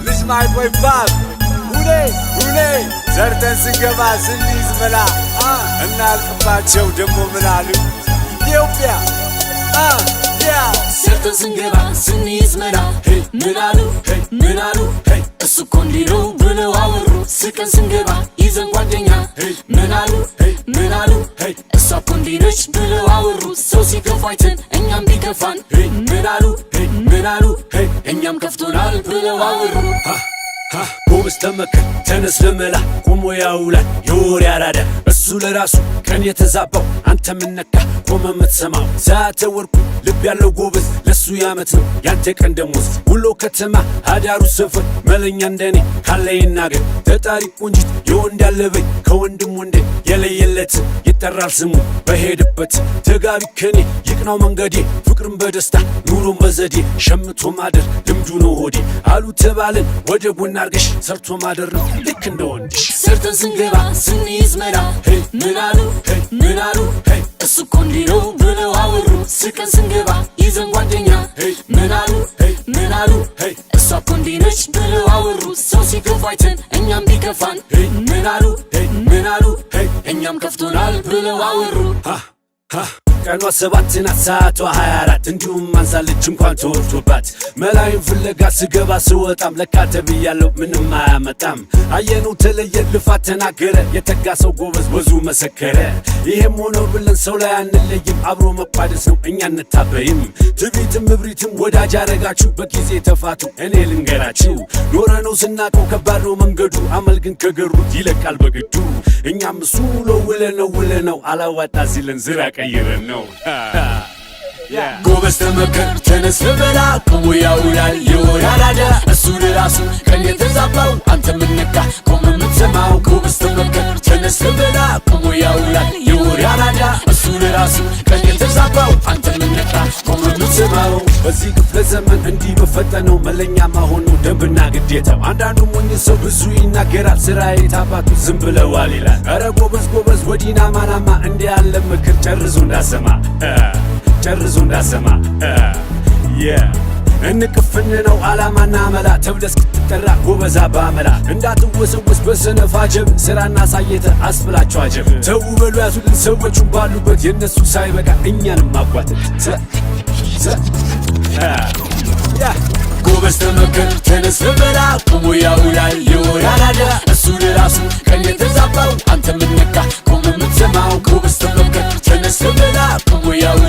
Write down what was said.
ልጅ ማይክ ወይ ባብ ሁሌ ሁሌ ዘርተን ስንገባ ስንይዝ መላ እናልቅባቸው ደሞ ምናሉ ኢትዮጵያ yeah። ሰርተን ስንገባ ስንይዝ መላ፣ ምን አሉ፣ ምን አሉ፣ እሱ እኮ እንዲህ ነው ብለው አወሩ። ስቀን ስንገባ ይዘን ጓደኛ፣ ምን አሉ፣ ምን አሉ፣ እሷ እኮ እንዲህ ነች ብለው አወሩ። ሰው ሲከፋ አይተን እኛም ቢከፋን፣ ምን አሉ፣ ምን አሉ፣ እኛም ከፍቶናል ብለው አወሩ። ጎበዝ ተመከር ተነስ ለመላ፣ ቆሞ ያውላል የወሬ አራዳ። እሱ ለራሱ ቀን የተዛባው፣ አንተ ምነካ ቆመ የምትሰማው? ሰዓተ ወርቁ ልብ ያለው ጎበዝ፣ ለሱ ያመት ነው ያንተ ቀን ደሞዝ። ውሎ ከተማ አዳሩ ሰፈር፣ መለኛ እንደኔ ካለ ይናገር። ተጣሪ ቆንጂት የወንድ ያለበኝ፣ ከወንድም ወንዴ የለየለት ይጠራል ስሙ በሄድበት። ተጋቢ ከኔ ይቅናው መንገዴ፣ ፍቅርን በደስታ ኑሮን በዘዴ ሸምቶ ማደር ልምዱ ነው ሆዴ። አሉ ተባልን ወደ ጎን አርገሽ ሰርቶ ማደር ነው ልክ እንደ ወንድሽ። ሰርተን ስንገባ ስንይዝ መላ፣ ምን አሉ፣ ምን አሉ፣ እሱ እኮ እንዲህ ነው ብለው አወሩ። ስቀን ስንገባ ይዘን ጓደኛ፣ ምን አሉ፣ ምን አሉ፣ እሷ እኮ እንዲህ ነች ብለው አወሩ። ሰው ሲከፋ አይተን እኛም ቢከፋን፣ ምን አሉ፣ ምን አሉ፣ እኛም ከፍቶናል ብለው አወሩ። ቀኗ 7 ናት፣ ሰዓቷ 24፣ እንዲሁም አንሳለች እንኳን ተወርቶባት። መላይን ፍለጋ ስገባ ስወጣም ለካ ተብያለሁ ምንም አያመጣም። አየነው ተለየ ልፋት ተናገረ፣ የተጋ ሰው ጎበዝ ወዙ መሰከረ። ይሄም ሆኖ ብለን ሰው ላይ አንለይም፣ አብሮ መቋደስ ነው እኛ እንታበይም። ትዕቢትም እብሪትም ወዳጅ አረጋችሁ፣ በጊዜ ተፋቱ እኔ ልንገራችሁ። ኖረ ነው ስናቀው ከባድ ነው መንገዱ፣ አመል ግን ከገሩት ይለቃል በግዱ። እኛም እሱ ውሎ ውለነው ውለነው አላዋጣ ሲለን ዝራ ቀይረን ነው። ጎበዝ ተመከር ተነስ ልበላ፣ ቆሞ ያውላል የወሬ አራዳ። እሱ ለራሱ ቀን የተዛባው፣ አንተ ምነካ ቆመ የምትሰማው? ጎበዝ ተመከር ተነስ ልበላ፣ ቆሞ ያውላል የወሬ አራዳ። እሱ ለራሱ ቀን የተዛባው፣ አንተ ምነካ ቆመ የምትሰማው? በዚህ ክፍለ ዘመን እንዲህ በፈጠነው መለኛ መሆን ነው ደንብና ግዴታው። አንዳንዱ ሞኝ ሰው ብዙ ይናገራል፣ ስራ የታባቱ ዝም ብለዋል ይላል። ኧረ ጎበዝ ጎበዝ ወዲና ማናማ፣ እንዲህ ያለ ምክር ጨርሶ እንዳሰማ፣ ጨርሶ እንዳሰማ። እንቅፍን ነው አላማና መላ ተብለ እስክትጠራ ጎበዛ ባመላ፣ እንዳትወሰወስ በሰነፍ አጀብ፣ ስራና ሳየተ አስብላቸው አጀብ። ተው በሉ ያዙልን ሰዎቹን ባሉበት፣ የእነሱ ሳይበቃ እኛንም ማጓተት። ጎበዝ ተመከር ተነስ ልበላ፣ ቆሞ ያውላል የወሬ አራዳ። እሱ ለራሱ ቀን የተዛባው፣ አንተ ምነካ ቆመ የምትሰማው? ጎበዝ ተመከር ተነስ ልበላ፣ ቆሞ ያውላል።